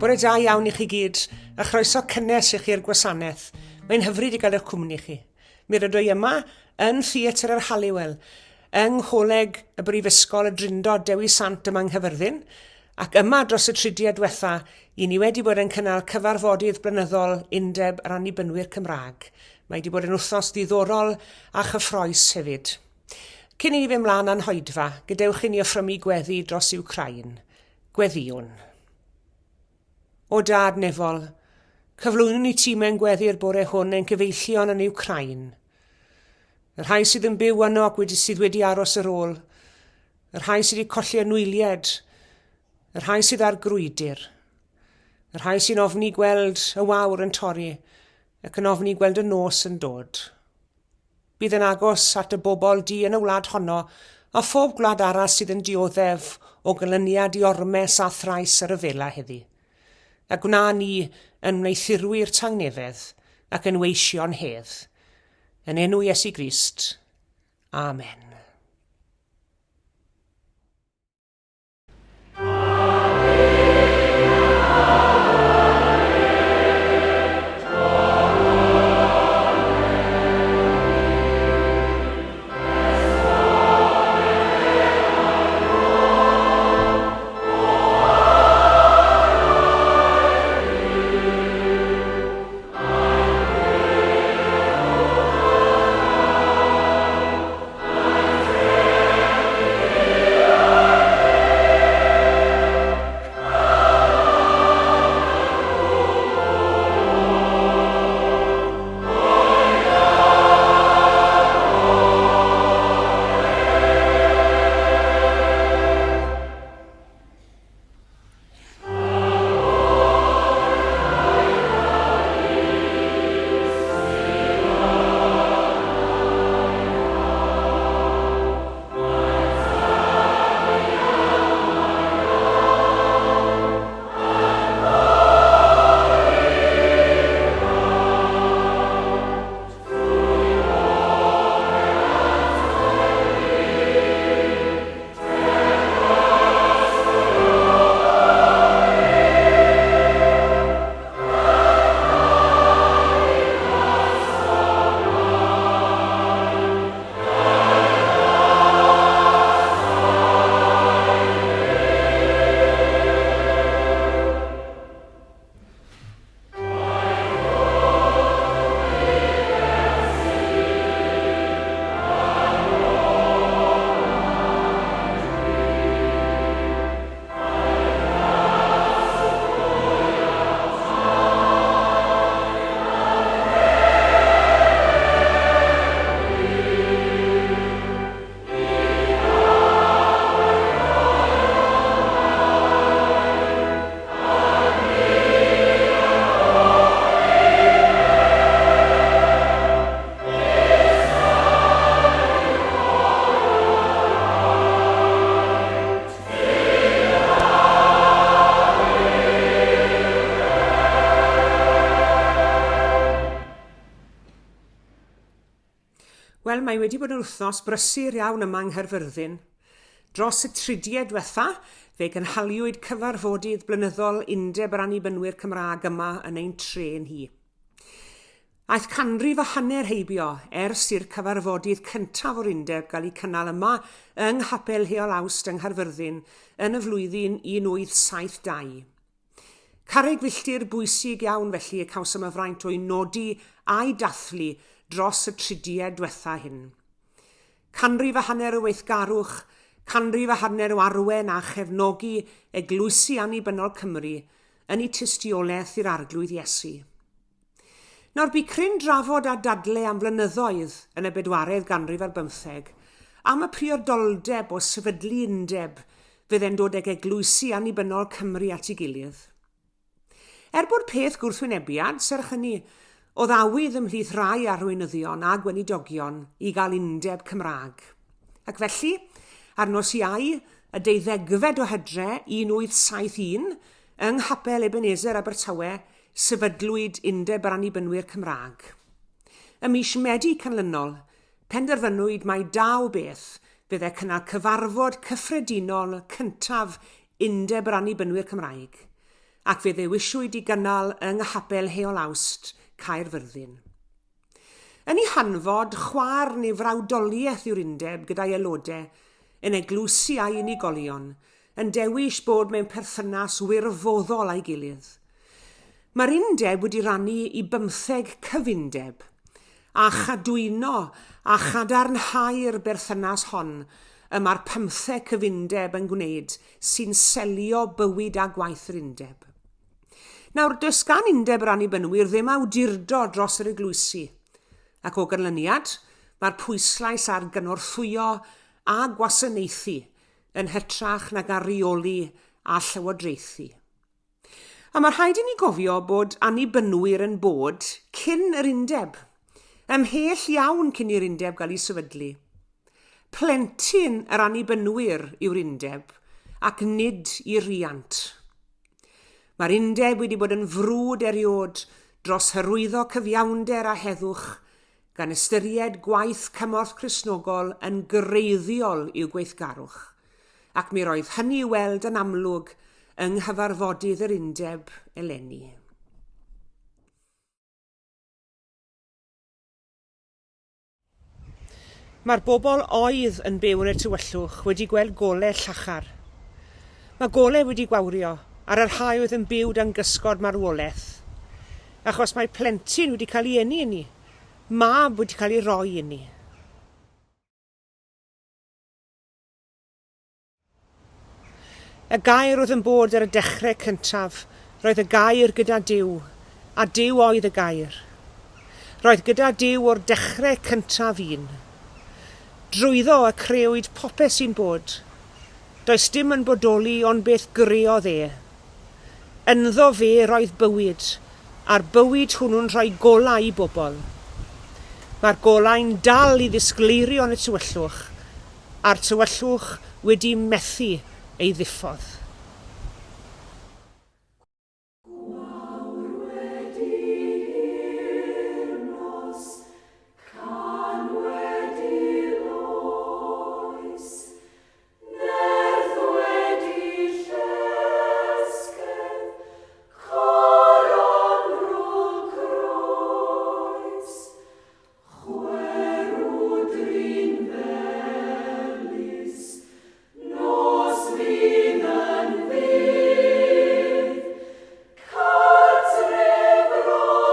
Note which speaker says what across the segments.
Speaker 1: Bore da iawn i chi gyd, a chroeso cynnes i chi i'r gwasanaeth. Mae'n hyfryd i gael eich cwmni chi. Mi rydw i yma yn Theatr yr Halliwell, yng Ngholeg y Brifysgol y Drindod Dewi Sant yma yng Nghaerfyrddin, ac yma dros y tridiau diwetha, i ni wedi bod yn cynnal cyfarfodydd blynyddol Undeb yr Annibynwyr Cymraeg. Mae wedi bod yn wythnos ddiddorol a chyffroes hefyd. Cyn i ni fynd mlaen â'n hoedfa, gadewch i ni offrymu gweddi dros Iwcrain. Gweddïwn. O Dad nefol, cyflwynwn i ti mewn gweddi'r bore hwn ein cyfeillion yn Iwcrain. Y rhai sydd yn byw yno ac wedi, sydd wedi aros yr ôl, y rhai sydd wedi colli anwylied, y rhai sydd ar grwydr, y rhai sy'n ofni gweld y wawr yn torri ac yn ofni gweld y nos yn dod. Bydd yn agos at y bobl du yn y wlad honno a phob gwlad arall sydd yn dioddef o ganlyniad i ormes a thrais a rhyfela heddi. A gwna ni yn wneuthurwyr tangnefedd ac yn weision hedd. Yn enw Iesu Grist. Amen. Wel, mae wedi bod yn wythnos brysur iawn yma yng Nghaerfyrddin. Dros y tridiau diwetha, fe gynhaliwyd cyfarfodydd blynyddol Undeb yr Annibynwyr Cymraeg yma yn ein trên hi. Aeth canrif a hanner heibio ers i'r cyfarfodydd cyntaf o'r Undeb gael eu cynnal yma yng Nghapel Heol Awst yng Nghaerfyrddin yn y flwyddyn 1872. Carreg filltir bwysig iawn felly y cawsom y fraint o'i nodi a'i dathlu dros y tridiau dwetha hyn. Canrif a hanner o weithgarwch, canrif a hanner o arwen a chefnogi eglwysi annibynnol Cymru yn eu tystiolaeth i'r Arglwydd Iesu. Nawr, bu cryn drafod a dadle am flynyddoedd yn y bedwaredd ganrif ar bymtheg am y priodoldeb o sefydlu undeb fydde'n dod ag eglwysi annibynnol Cymru at ei gilydd. Er bod peth gwrthwynebiad, serch hynny, oedd awydd ymhlith rhai arweinyddion a gweinidogion i gael undeb Cymraeg. Ac felly, ar nos Iau, y deuddegfed o Hydre 1871, yng Nghapel Ebenezer Abertawe, Sefydlwyd Undeb yr Annibynwyr Cymraeg. Ym mis Medi canlynol, penderfynwyd mai da o beth fydde cynnal cyfarfod cyffredinol cyntaf Undeb yr Annibynwyr Cymraeg. ac fe ddewisiwyd i gynnal yng Nghapel Heol Awst, Caerfyrddin. Yn ei hanfod, chwaer neu frawdoliaeth yw'r undeb gyda'i aelodau, yn eglwysi a'i unigolion, yn dewis bod mewn perthynas wirfoddol â'i gilydd. Mae'r undeb wedi rannu i bymtheg cyfundeb, a chadwyno a chadarnhau'r berthynas hon y mae'r pymtheg cyfundeb yn gwneud sy'n selio bywyd a gwaith yr undeb. Nawr, does gan Undeb yr Annibynwyr ddim awdurdod dros yr eglwysi, ac o ganlyniad, mae'r pwyslais ar gynorthwyo a gwasanaethu yn hytrach nag ar reoli a llywodraethu. A mae rhaid i ni gofio bod Annibynwyr yn bod cyn yr Undeb, ymhell iawn cyn i'r Undeb gael ei sefydlu. Plentyn yr Annibynwyr yw'r Undeb, ac nid i riant. Mae'r undeb wedi bod yn frwd eriôd dros hyrwyddo cyfiawnder a heddwch, gan ystyried gwaith Cymorth Cristnogol yn greiddiol i'w gweithgarwch, ac mi roedd hynny i'w weld yn amlwg yng nghyfarfodydd yr undeb eleni. Mae'r bobl oedd yn byw yn y tywyllwch wedi gweld golau llachar. Mae golau wedi gwawrio ar y rhai oedd yn byw dan gysgod marwolaeth. Achos mae plentyn wedi cael ei eni i ni, mab wedi cael ei roi i ni. Y Gair oedd yn bod ar y dechrau cyntaf, roedd y Gair gyda Duw, a Duw oedd y Gair. Roedd gyda Duw o'r dechrau cyntaf un. Drwyddo y crëwyd popeth sy'n bod. Does dim yn bodoli ond beth greodd e. Ynddo fe roedd bywyd, a'r bywyd hwnnw'n rhoi golau i bobl. Mae'r golau'n dal i ddisgleirio yn y tywyllwch, a'r tywyllwch wedi methu ei ddiffodd.
Speaker 2: Gwawr wedi hirnos, can wedi loes, nerth wedi llesgedd, coron rôl croes. Chwerw drin felys, nos fydd yn ddydd, cartref roedd.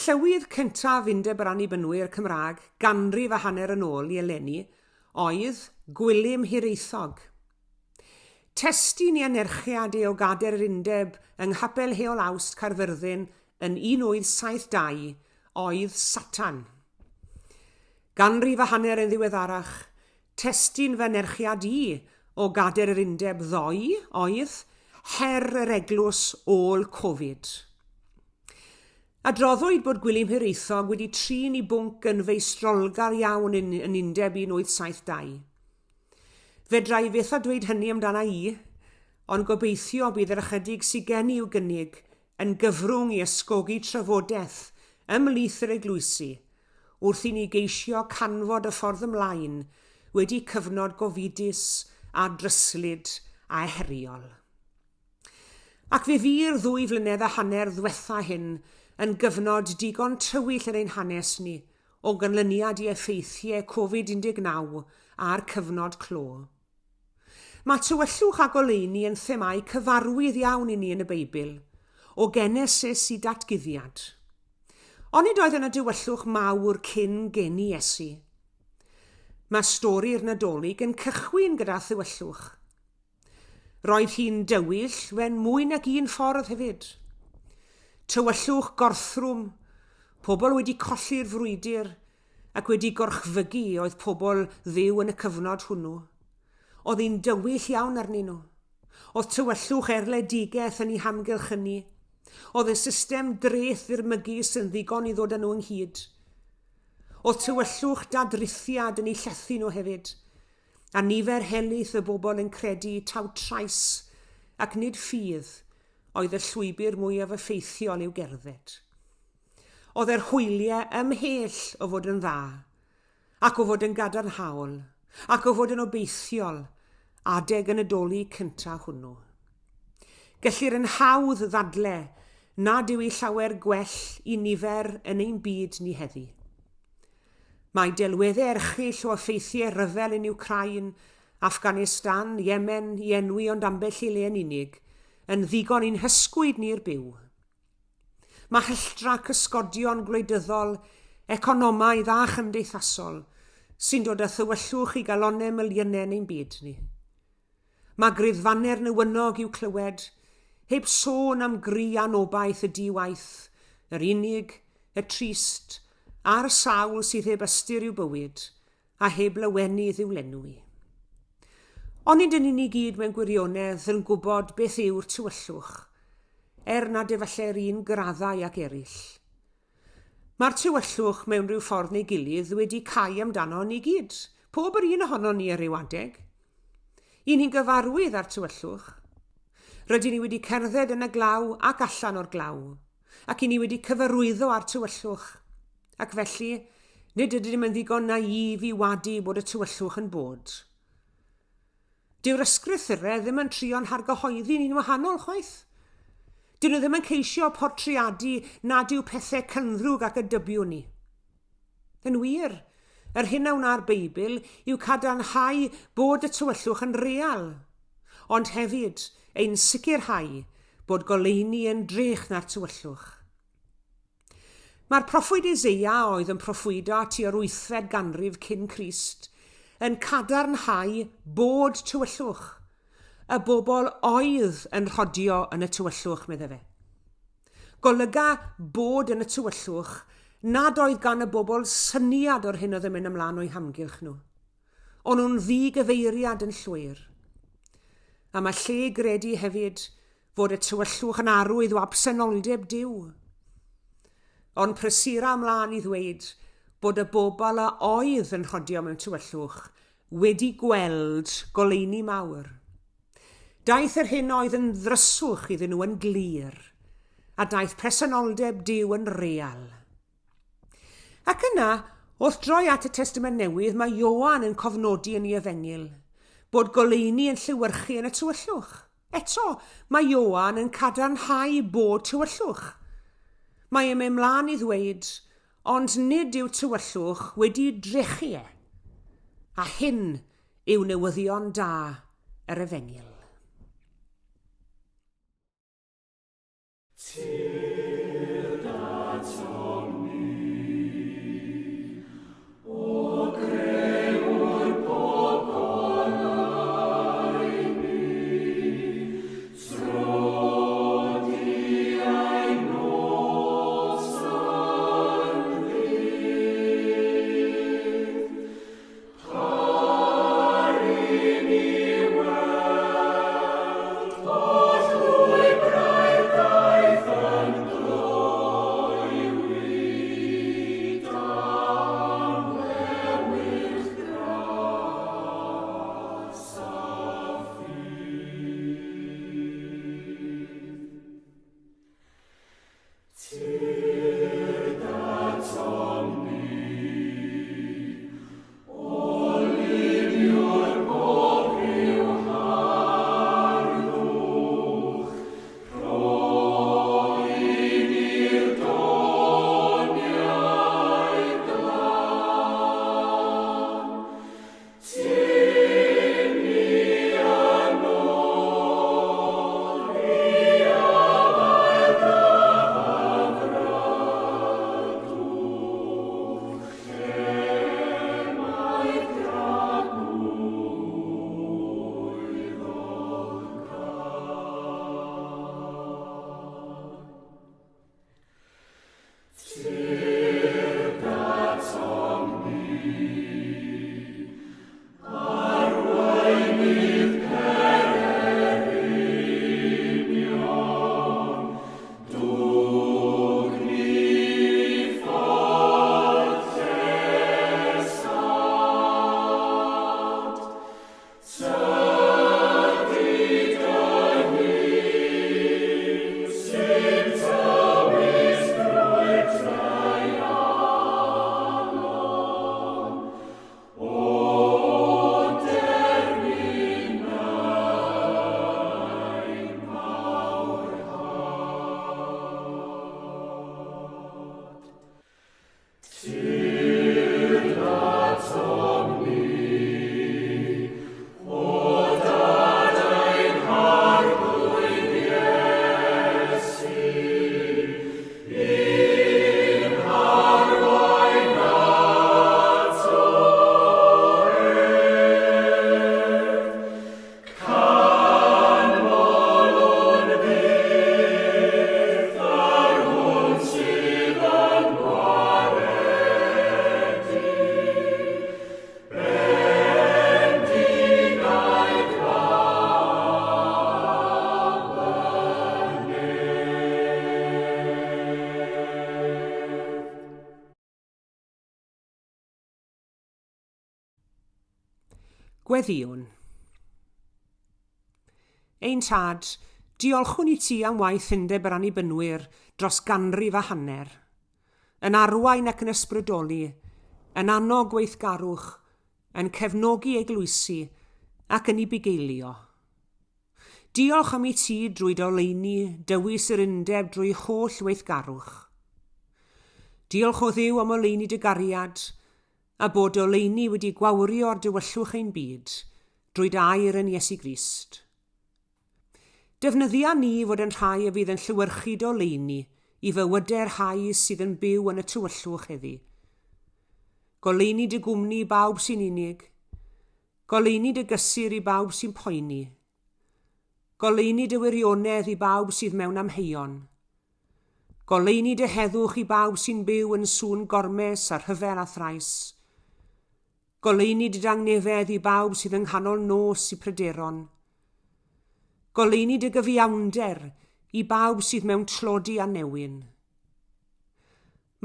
Speaker 1: Llywydd cyntaf Undeb yr Annibynwyr Cymraeg ganrif a hanner yn ôl i eleni oedd Gwilym Hiraethog. Testun i anerchiad e o Gader yr Undeb yng Nghapel Heol Awst, Caerfyrddin yn 1872 oedd Satan. Ganrif a hanner yn ddiweddarach, testun fy anerchiad i o Gader yr Undeb ddoe oedd Her yr Eglwys ôl Covid. Adroddwyd bod Gwilym Hiraethog wedi trin i bwnc yn feistrolgar iawn yn, yn Undeb 1872. Fedra i fyth â dweud hynny amdana i, ond gobeithio bydd yr ychydig sy gen i i'w gynnig yn gyfrwng i ysgogi trafodaeth ymhlith yr eglwysi wrth i ni geisio canfod y ffordd ymlaen wedi cyfnod gofidus a dryslyd a heriol. Ac fe fu'r ddwy flynedd a hanner ddwetha hyn yn gyfnod digon tywyll yn ein hanes ni o ganlyniad i effeithiau Covid 19 a'r cyfnod clo. Mae tywyllwch a goleuni yn themâu cyfarwydd iawn i ni yn y Beibl, o Genesis i Datguddiad. Onid oedd yna dywyllwch mawr cyn geni Iesu? Mae stori'r Nadolig yn cychwyn gyda thywyllwch. Roedd hi'n dywyll wen mwy nag un ffordd hefyd. Tywyllwch gorthrwm, pobl wedi colli'r frwydr ac wedi gorchfygu oedd pobl Dduw yn y cyfnod hwnnw. Oedd hi'n dywyll iawn arnyn nhw. Oedd tywyllwch erledigaeth yn eu hamgylchynu. Oedd y system dreth ddirmygus yn ddigon i ddod â nhw ynghyd. Oedd tywyllwch dadrithiad yn eu llethu nhw hefyd. A nifer helaeth y bobl yn credu taw trais ac nid ffydd oedd y llwybr mwyaf effeithiol i'w gerdded. Oedd yr hwyliau ymhell o fod yn dda, ac o fod yn gadarnhaol, ac o fod yn obeithiol adeg y Nadolig cyntaf hwnnw. Gellir yn hawdd ddadle nad yw ei llawer gwell i nifer yn ein byd ni heddi. Mae delweddau erchyll o effeithiau rhyfel yn Wcráin, Affganistan, Yemen, i enwi ond ambell i le yn unig, yn ddigon i'n hysgwyd ni'r byw. Mae hylltra cysgodion gwleidyddol, economaidd a chymdeithasol sy'n dod â thywyllwch i galonnau miliynau yn ein byd ni. Mae gruddfanner newynog i'w clywed, heb sôn am gri anobaith y di-waith, yr unig, y trist, a'r sawl sydd heb ystyr i'w bywyd, a heb lawenydd i'w lenwi. Onid ydyn ni gyd mewn gwirionedd yn gwybod beth yw'r tywyllwch, er nad efallai'r un graddau ac eraill? Mae'r tywyllwch mewn rhyw ffordd neu gilydd wedi cau amdano ni gyd, pob yr un ohonon ni ar ryw adeg. Y'n ni'n gyfarwydd â'r tywyllwch. Rydyn ni wedi cerdded yn y glaw ac allan o'r glaw, ac y'n ni wedi cyfarwyddo â'r tywyllwch. Ac felly, nid ydym yn ddigon naïf i wadu bod y tywyllwch yn bod. Dyw'r ysgrythurau ddim yn trio'n hargyhoeddi ni'n wahanol chwaith. Dyn nhw ddim yn ceisio portreadu nad yw pethau cynddrwg ac y dybiwn ni. Yn wir, yr hyn a wna'r Beibl yw cadarnhau bod y tywyllwch yn real, ond hefyd ein sicrhau bod goleuni yn drech na'r tywyllwch. Mae'r proffwyd Eseia, oedd yn proffwydo tua'r wythfed ganrif cyn Crist, yn cadarnhau bod tywyllwch. Y bobl oedd yn rhodio yn y tywyllwch, meddai fe. Golyga bod yn y tywyllwch nad oedd gan y bobl syniad o'r hyn oedd yn mynd ymlaen o'u hamgylch nhw. O'n nhw'n ddi-gyfeiriad yn llwyr. A mae lle i gredu hefyd fod y tywyllwch yn arwydd o absenoldeb Duw. Ond prysura ymlaen i ddweud bod y bobl a oedd yn rhodio mewn tywyllwch wedi gweld goleuni mawr. Daeth yr hyn oedd yn ddryswch iddyn nhw yn glir, a daeth presenoldeb Duw yn real. Ac yna, wrth droi at y Testament Newydd, mae Ioan yn cofnodi yn ei Efengyl bod goleuni yn llewyrchu yn y tywyllwch. Eto, mae Ioan yn cadarnhau bod tywyllwch. Mae e'n mynd mlaen i ddweud, ond nid yw tywyllwch wedi drechu e. A hyn yw newyddion da yr Efengyl.
Speaker 2: Tyrd atom.
Speaker 1: Gweddïwn. Ein Tad, diolchwn i ti am waith Undeb yr Annibynwyr dros ganrif a hanner. Yn arwain ac yn ysbrydoli, yn annog gweithgarwch, yn cefnogi eglwysi ac yn eu bugeilio. Diolch am i ti drwy dy oleuni dywys yr Undeb drwy holl weithgarwch. Diolch o Dduw am oleuni dy gariad, a bod dy oleuni wedi gwawrio ar dywyllwch ein byd, drwy dy air yn Iesu Grist. Defnyddia ni i fod yn rhai a fydd yn llewyrchu dy oleuni i fywydau'r rhai sydd yn byw yn y tywyllwch heddi. Goleuni dy gwmni i bawb sy'n unig. Goleuni dy gysur i bawb sy'n poeni. Goleuni dy wirionedd i bawb sydd mewn amheuon. Goleuni dy heddwch i bawb sy'n byw yn sŵn gormes a rhyfel a thrais. Goleuni dy dangnefedd i bawb sydd yng nghanol nos i pryderon. Goleuni dy gyfiawnder i bawb sydd mewn tlodi a newyn.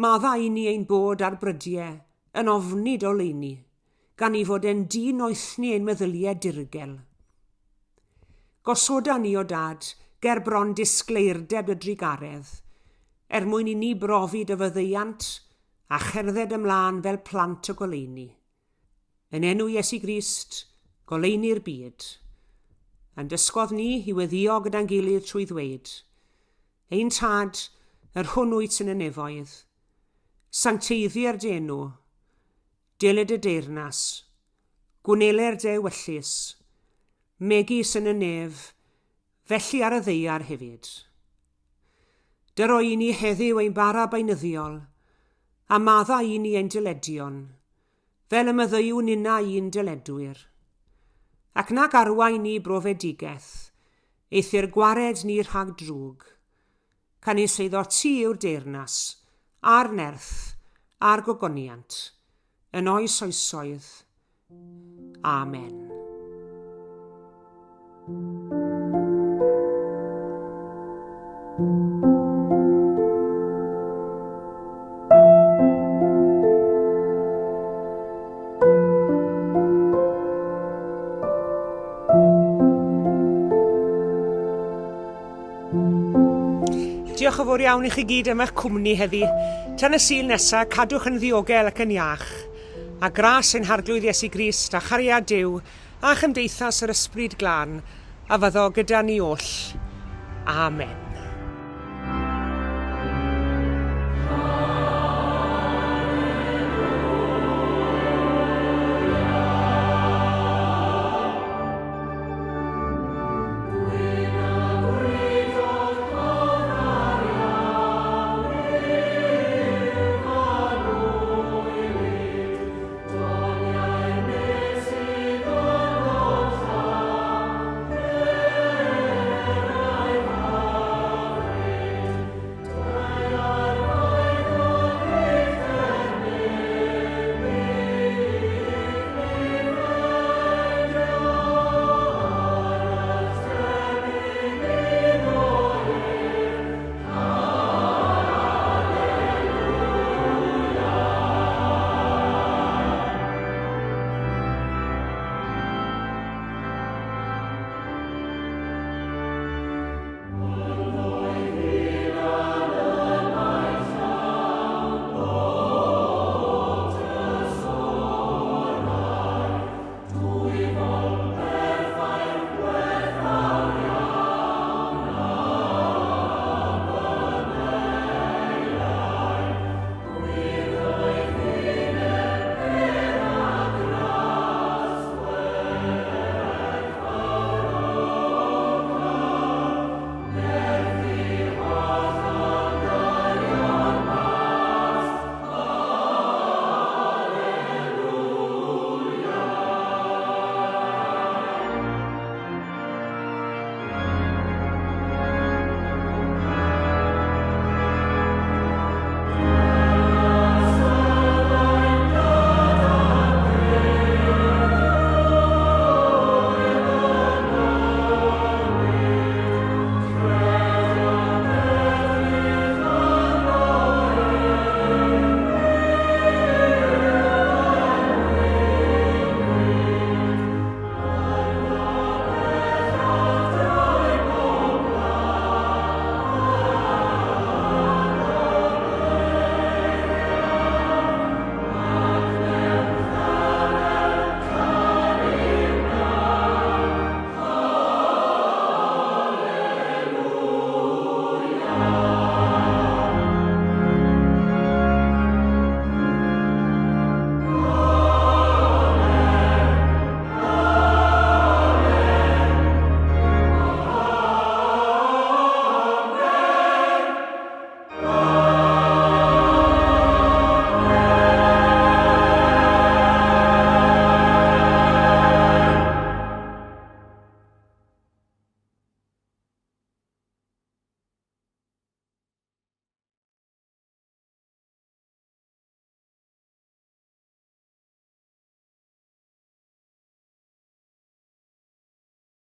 Speaker 1: Maddau i ni ein bod ar brydiau yn ofni dy oleuni, gan i fod e'n di noethni ein meddyliau dirgel. Gosoda ni, o Dad, ger bron disgleirdeb dy drugaredd, er mwyn i ni brofi dy faddeuant a cherdded ymlân fel plant y goleuni. Yn enw Iesu Grist, goleuni'r byd. A'n dysgodd ni i weddïo gyda'n gilydd trwy ddweud, Ein Tad, yr hwn wyt yn y nefoedd, sancteiddier dy enw, deled dy deyrnas, gwneler dy ewyllys, megis yn y nef, felly ar y ddaear hefyd. Dyro i ni heddiw ein bara beunyddiol, a madda i ni ein dyledion, fel y maddeuwn ninnau i'n dyledwyr. Ac nag arwain ni brofedigaeth, eithr gwared ni rhag drwg. Canys eiddo ti yw'r deyrnas, a'r nerth, a'r gogoniant, yn oes oesoedd. Amen. Diolch yn fawr iawn i chi gyd am eich cwmni heddi. Tan y Sul nesa, cadwch yn ddiogel ac yn iach. A gras ein Harglwydd Iesu Grist a chariad Duw a chymdeithas yr Ysbryd Glân a fyddo gyda ni oll. Amen.